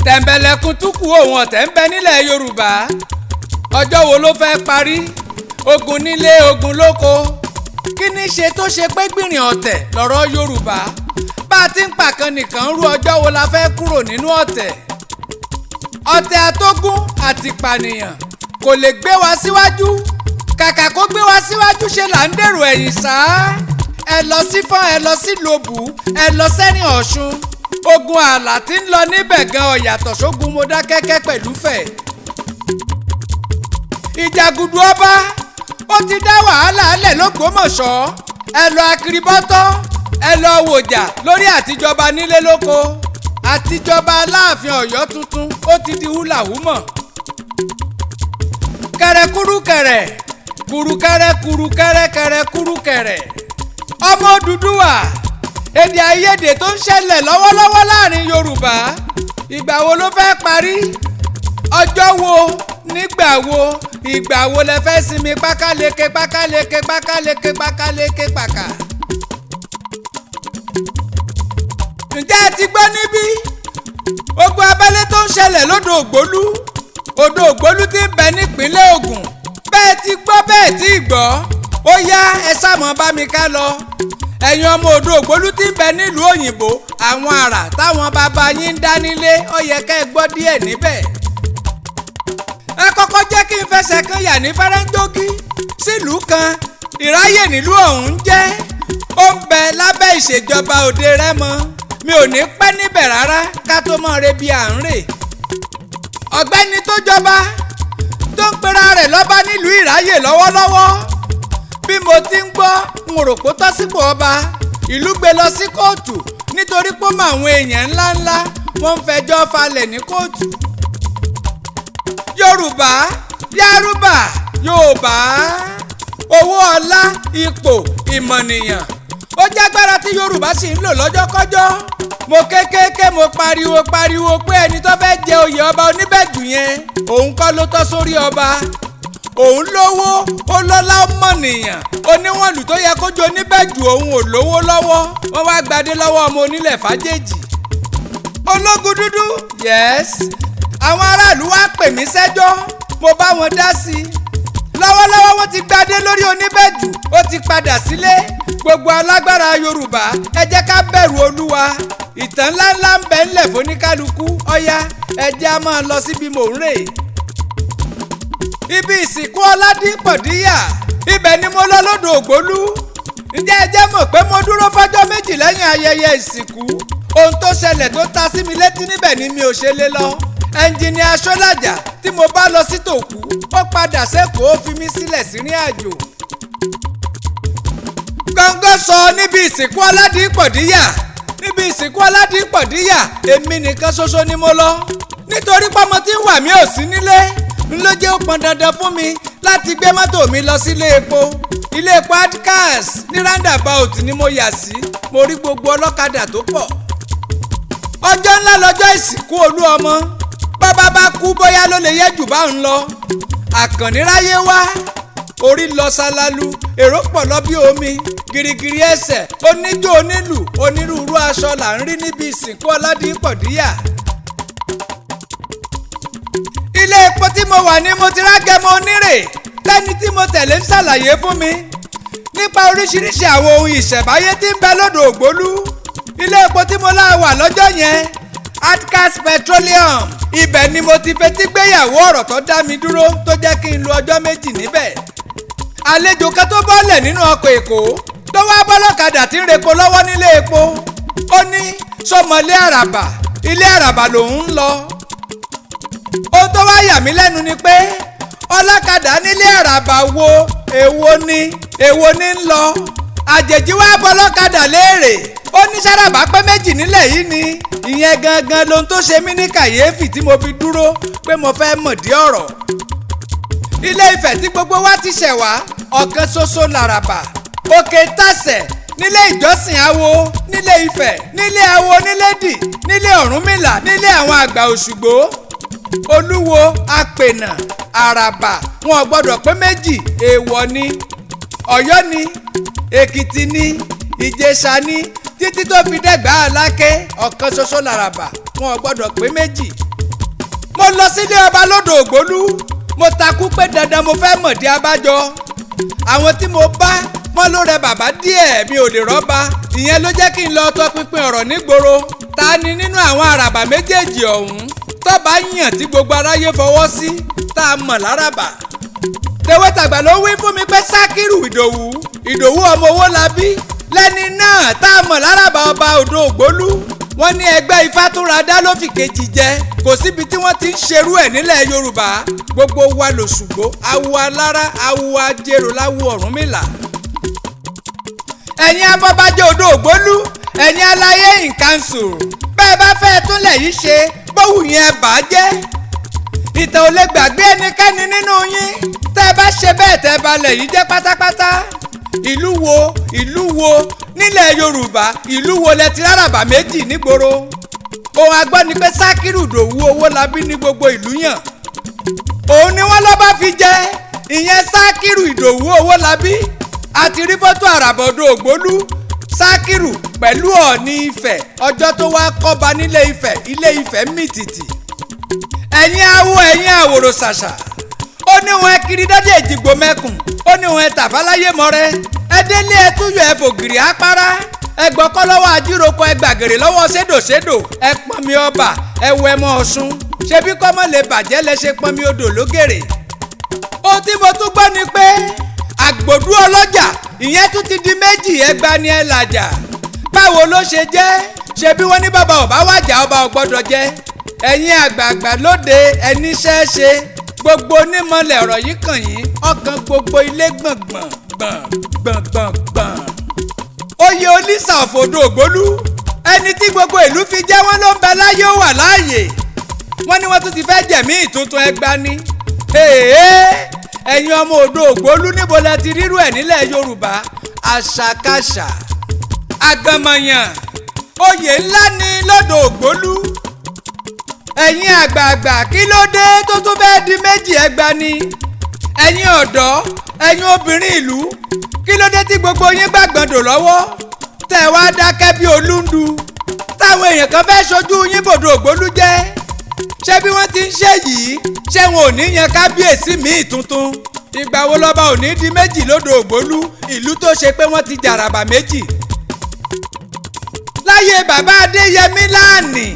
Tẹ̀m̀bẹ̀lẹ̀kun túkú òun ọ̀tẹ̀ ń bẹ nílẹ̀ Yorùbá. Ọjọ́ wo ló fẹ́ parí? Ogun nílé, ogun lóko. Kí ní ṣe tó ṣe pé gbìnrín ọ̀tẹ̀ lọ̀rọ̀ Yorùbá? Bá a ti ń pàkan nìkan rú, ọjọ́ wo la fẹ́ kúrò nínú ọ̀tẹ̀? Ọ̀tẹ̀ àtógún àti ìpànìyàn kò lè gbé wa síwájú. Kàkà kó gbé wa síwájú, ṣe là ń dèrò ẹ̀yìn sáá. Ẹ lọ sí Fọ́n, ẹ lọ sí Lobù, ẹ lọ sẹ́rìn Ọ̀ṣun. Ogun ààlà tí ń lọ níbẹ̀ gan ọ̀yàtọ̀ sógun Mọdákẹ́kẹ́ pẹ̀lú Fẹ̀. Ìjàgùdù ọba ó ti dá wàhálà lẹ̀ lÓgbómọ̀ṣọ́. Ẹ lọ Akiribọ́tọ́, ẹ lọ wòjà lórí àtijọba nílé lóko. Àtijọba Aláàfin Ọ̀yọ́ tuntun ó ti di húlàhúmọ̀. Kẹrẹkúrúkẹrẹ kùrùkẹrẹ kùrùkẹrẹ kẹrẹ kúrúkẹrẹ. Ọmọ Odùduwà, èdè àìyedè tó ń ṣẹlẹ̀ lọ́wọ́lọ́wọ́ láàrin Yorùbá, ìgbà wo ló fẹ́ parí? Ọjọ́ wo, nígbà wo, ìgbà wo lẹ fẹ́ sinmi pákáleke pákáleke pákáleke pákáleke pàkà? Ǹjẹ́ ẹ ti gbọ́ níbí ogun abẹ́lé tó ń ṣẹlẹ̀ lódò Ògbólú? Odò Ògbólú ti ń bẹ nípínlẹ̀ Ògùn. Bẹ́ẹ̀ ti gbọ́, bẹ́ẹ̀ tí gbọ́. Ó yá, ẹ sáàmọ́ bá mi ká lọ. Ẹ̀yin ọmọ odò Ògbólú ti ń bẹ nílùú òyìnbó, àwọn àrà táwọn bàbá yín ń dá nílé, ó yẹ ká ẹ gbọ́ díẹ̀ níbẹ̀. Ẹ kọ́kọ́ jẹ́ kí n fẹsẹ̀ kan yà ní Fẹ́rẹ́ńjógí sílùú kan, Ìráyè nílùú ọ̀hún ń jẹ́. Ó ń bẹ lábẹ́ ìṣèjọba Òde Rẹ́mọ. Mi ò ní pẹ́ níbẹ̀ rárá ká tó mọ̀ re bí à ń rè. Ọ̀gbẹ́ni tó jọba tó ń pera rẹ̀ lọ́ba nílùú Ìráyè lọ́wọ́lọ́wọ́, bí mo ti ń gbọ́, n rò pé tọ́ sípò ọba. Ìlú gbé lọ sí kóòtù nítorí pé ó mọ àwọn èèyàn ńláńlá, wọ́n ń fẹjọ́ falẹ̀ ní kóòtù. Yorùbá, Yárúbà, Yorùbá, owó, ọlá, ipò, ìmọ̀nìyàn, ó jágbára tí Yorùbá sì ń lò lọ́jọ́kọ́jọ́. Mo kékéké, mo pariwo pariwo pé ẹni tó fẹ́ jẹ oyè ọba oníbẹ̀jù yẹn, òun kọ́ ló tọ́ sórí ọba. Òun lówó, ó lọ́lá, ó mọ̀nìyàn, oníwọ̀nlù tó yẹ kó jẹ oníbẹ̀jù, òun ò lówó lọ́wọ́. Wọ́n wá gbadé lọ́wọ́ ọmọ onílẹ̀ fàjèjì. Ológun dúdú, yes, àwọn aráàlú wá pè mí sẹ́jọ́, mo bá wọn dá sí i. Lọ́wọ́lọ́wọ́, wọ́n ti gbadé lórí oníbẹ̀jù, ó ti padà sílé. Gbogbo alágbára Yorùbá, ẹ jẹ́ ká bẹ̀rù Olúwa. Ìtàn ńláńlá ń bẹ ńlẹ̀ fóníkálukú. Ọ̀yá, ẹ jẹ́ á máa lọ síbi mò ń rè. Ibi ìsìnkú Ọládìpọ̀díyà, ibẹ̀ ni mo lọ lódò Ògbólú. Ǹjẹ́ ẹ jẹ́ mọ̀ pé mo dúró fọ́jọ́ 2 lẹ́yìn ayẹyẹ ìsìnkú? Ohun tó ṣẹlẹ̀ tó ta sí mi létí níbẹ̀ ni mi ò ṣe lé lọ. Ẹnjìnìà Ṣọ́làjà tí mo bá lọ sí tòkú, ó padà sẹ́kọ̀ọ́, ó fi mí sílẹ̀ sírìn àjò. Gọ́ngọ́ sọ níbi ìsìnkú Ọládìpọ̀díyà. Níbi ìsìnkú Ọládìpọ̀díyà, èmi nìkan ṣoṣo ni mo lọ, nítorí pọ́mọ tí ń wà mí ò sí nílé. N ló jẹ́ ó pọn dandan fún mi láti gbé mọ́tò mi lọ sílé epo. Ilé epo Adcas ní roundabout ni mo yà sí. Mo rí gbogbo ọlọ́kadà tó pọ̀. Ọjọ́ ńlá lọ́jọ́ ìsìnkú olú ọmọ. Bàbá bá kú, bóyá ló lè yẹ jù bá ń lọ. Àkànní ráyé wá orí lọ ṣalalu, èrò pọ̀ lọ bí omi, girigiri ẹsẹ̀, oníjó, onílù, onírúurú aṣọ là ń rí níbi ìsìnkú Ọládìpọ̀díyà. Ilé epo tí mo wà ní mo ti rágẹmọ onírè tẹ́ni tí mo tẹ̀lé ń ṣàlàyé fún mi nípa oríṣiríṣi àwọn ohun ìṣẹ̀báyé tí ń bẹ lódò Ògbólú. Ilé epo tí mo lá wà lọ́jọ́ yẹn, Adcas Petroleum, ibẹ̀ ni mo ti fetí gbéyàwó ọ̀rọ̀ tó dá mi dúró, tó jẹ́ kí n lo ọjọ́ 2 níbẹ̀. Àlejò kan tó bọ́lẹ̀ nínú ọkọ̀ Èkó tó wá bọ́lọ́kadà tí ń repo lọ́wọ́ nílé epo, ó ní sọmọlé àràbà, ilé àràbà lòun ń lọ. Ohun tó wá yà mí lẹ́nu ni pé ọlọ́kadà nílé àràbà wo, èwo ni, èwo ni ń lọ? Àjèjì wá bọ́lọ́kadà léèrè, ó ní sáràbà pé méjì nílẹ̀ yìí ni. Ìyẹn gangan lohun tó ṣe mí ní kàyéfì tí mo fi dúró pé mo fẹ́ mọ̀dí ọ̀rọ̀. Ilé Ifẹ̀ tí gbogbo wa ti ṣẹ̀ wá, ọ̀kan ṣoṣo làràbà. Òkè Tàṣẹ̀ nílé ìjọsìn awo nílé Ifẹ̀, nílé awo nílédì, nílé Ọ̀rúnmìlà, nílé àwọn àgbà Òṣùgbó, Olúwo, Apènà, Àràbà, wọn ò gbọ́dọ̀ pé méjì, èèwọ̀ ni. Ọ̀yọ́ ni, Èkìtì ni, Ìjẹ̀ṣà ni, Títí tó fi dẹ́gbà Aláké, ọ̀kan ṣoṣo làràbà, wọn ò gbọ́dọ̀ pé méjì. Mo lọ sílé ọba lódò Ògbólú, mo takú pé dandan mo fẹ́ mọ̀dí abájọ. Àwọn tí mo bá mọ́ ló rẹ bàbá díẹ̀, mi ò lè rọ́ba. Ìyẹn ló jẹ́ kí n lọ tọpinpin ọ̀rọ̀ nígboro. Ta ni nínú àwọn àràbà méjèèjì ọ̀hún tọ́ba yàn tí gbogbo aráyé fọwọ́ sí tá a mọ̀ láràbà? Tewétàgbà ló wí fún mi pé Sákírù Ìdòwú, Ìdòwú ọmọ Owólabí lẹ́ni náà tá a mọ̀ láràbà ọba Odò Ògbólú. Wọ́n ní ẹgbẹ́ Ifátúnradá ló fi kejì jẹ. Kò síbi tí wọ́n ti ń ṣerú ẹ̀ nílẹ̀ Yorùbá. Gbogbo wa lòṣùgbó, awo alára, awo ajérò, láwo Ọ̀rúnmìlà. Ẹ̀yin afọbajẹ Odò Ògbólú, ẹ̀yin aláyé in council, bẹ́ẹ̀ bá fẹ́ túnlẹ̀ yìí ṣe, bówù yẹn bà á jẹ́. Ìtàn ò lè gbàgbé ẹnikẹ́ni nínú yín tẹ́ ẹ bá ṣe bẹ́ẹ̀, tẹ́ ẹ balẹ̀ yìí jẹ́ pátápátá. Ìlú wo, ìlú wo nílẹ̀ Yorùbá, ìlú wo lẹ ti ráràbà méjì nígboro? Ohun agbọ́ ni pé Sákírù Ìdòwú Owólabí ní gbogbo ìlú yàn, òun ni wọ́n lọ́ba fi jẹ. Ìyẹn Sákírù Ìdòwú Owólabí. Àti rí fọ́tò àràbà Odò Ògbólú, Sákírù pẹ̀lú Ọ̀ọ̀ni Ifẹ̀ ọjọ́ tó wá kọ́ba nílé Ifẹ̀, ilé Ifẹ̀ mìtìtì. Ẹ̀yin awo, ẹ̀yin àwòrò ṣàṣà, ó ní wọn kiri dádé Èjìgbò mẹ́kùn, ó ní wọn tàfáláyé mọ́rẹ́, ẹ délé ẹ túyọ̀, ẹ fògìrì àpárá, ẹ gbọ́kọ́ lọ́wọ́ ajíroko, ẹ gbàgèrè lọ́wọ́ sédòsédò, ẹ pọnmi ọba, ẹ wẹ mọ́ Ọ̀ṣun. Ṣebí kọ́mọ lè bàjẹ́ lẹ ṣe pọnmi odò lógèrè. Ohun tí mo tún gbọ́ ni pé àgbòdú ọlọ́jà ìyẹn tún ti di méjì, ẹgba ni ẹ làjà. Báwo ló ṣe jẹ́? Ṣebí wọ́n ní bàbá ọba wàjà, ọba ò gbọ́dọ̀ jẹ́. Ẹ̀yin àgbààgbà lóde, ẹni ṣẹ́ṣe gbogbo onímọ̀lẹ̀, ọ̀rọ̀ yìí kàn yín, ọkàn gbogbo ilé gbọ̀ngbọ̀n gbọ̀n gbọ̀ngbọ̀n gbọ̀n. Oyè Olísà of Odò Ògbólú, ẹni tí gbogbo ìlú fi jẹ́, wọ́n ló ń bẹ láyé, ó wà láàyè. Wọ́n ní wọ́n tún ti fẹ́ jẹ̀mí ìtuntun, ẹgba ni. Ẹ̀yin ọmọ Odò Ògbólú, níbo lẹ ti rírú ẹ̀ nílẹ̀ Yorùbá? Àṣàkáṣà àgànmọ̀yàn oyè ńlá ni lọ́dọ̀ Ògbólú. Ẹ̀yin àgbààgbà, kí ló dé tó tún fẹ́ di méjì, ẹgba ni? Ẹ̀yin ọ̀dọ́, ẹ̀yin obìnrin ìlú, kí ló dé tí gbogbo yín gbàgbọ́ndò lọ́wọ́ tẹ̀ wá dákẹ́ bí olúndu, táwọn èèyàn kan fẹ́ ṣojú yín bòdò Ògbólú jẹ́? Ṣé bí wọ́n ti ń ṣe yìí, ṣé wọn ò ní yan kábíyèsí míì tuntun? Ìgbà wo lọ́ba ò ní di méjì lódò Ògbólú, ìlú tó ṣe pé wọ́n ti jàràbà méjì? Láyé bàbá Adéyẹmí láàní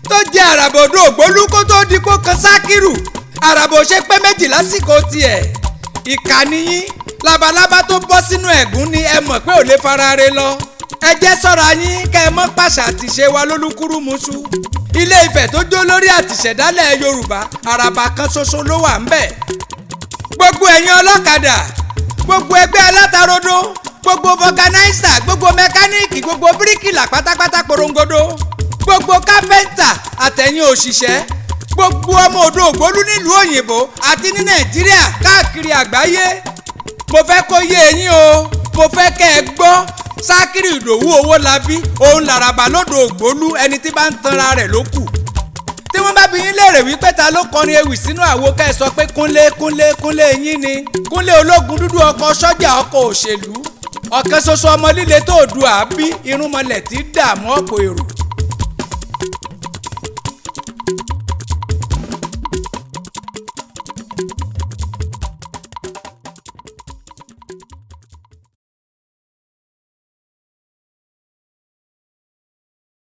tó jẹ́ àràbà Odò Ògbólú kó tó di kó kan Sákírù, àràbà ò ṣe pé méjì lásìkò tiẹ̀. Ìkànnì yín, labalábá tó bọ́ sínú ẹ̀gún ni ẹ mọ̀ pé ò lè fara re lọ. Ẹ jẹ́ ṣọ́ra yín kẹ́ ẹ mọ́ pàṣà àtìṣe wa lólúkúrú muṣu. Ilé Ifẹ̀ tó jó lórí àtìṣẹ̀dálẹ̀ Yorùbá, àràbà kan ṣoṣo ló wà ń bẹ̀. Gbogbo ẹ̀yin ọlọ́kadà, gbogbo ẹgbẹ́ alátarodo, gbogbo fọganáísà, gbogbo mẹkáníìkì, gbogbo bíríkìlà pátápátá porongodo, gbogbo kápẹ́ńtà àtẹ̀yìn òṣìṣẹ́, gbogbo ọmọ Odò Ògbólú nílùú òyìnbó àti ní Nàìjíríà káàkiri àgbáyé, mo fẹ́ kó yé eyín o, mo fẹ́ kẹ́ ẹ gbọ́. Sákírù Ìdòwú Owólabí òun làràbà lódò Ògbólú, ẹni tí bá ń tanra rẹ̀ ló kù. Tí wọ́n bá bi yín léèrè wípé ta ló kọrin ewì sínú àwo, ká ẹ sọ pé Kúnlé, Kúnlé, Kúnlé yín ni. Kúnlé ológun dúdú, ọkọ̀ sọ́jà, ọkọ̀ òṣèlú, ọ̀kan ṣoṣo ọmọ líle tó du àbí irúnmọlẹ̀ tí dààmú ọ̀pọ̀ èrò.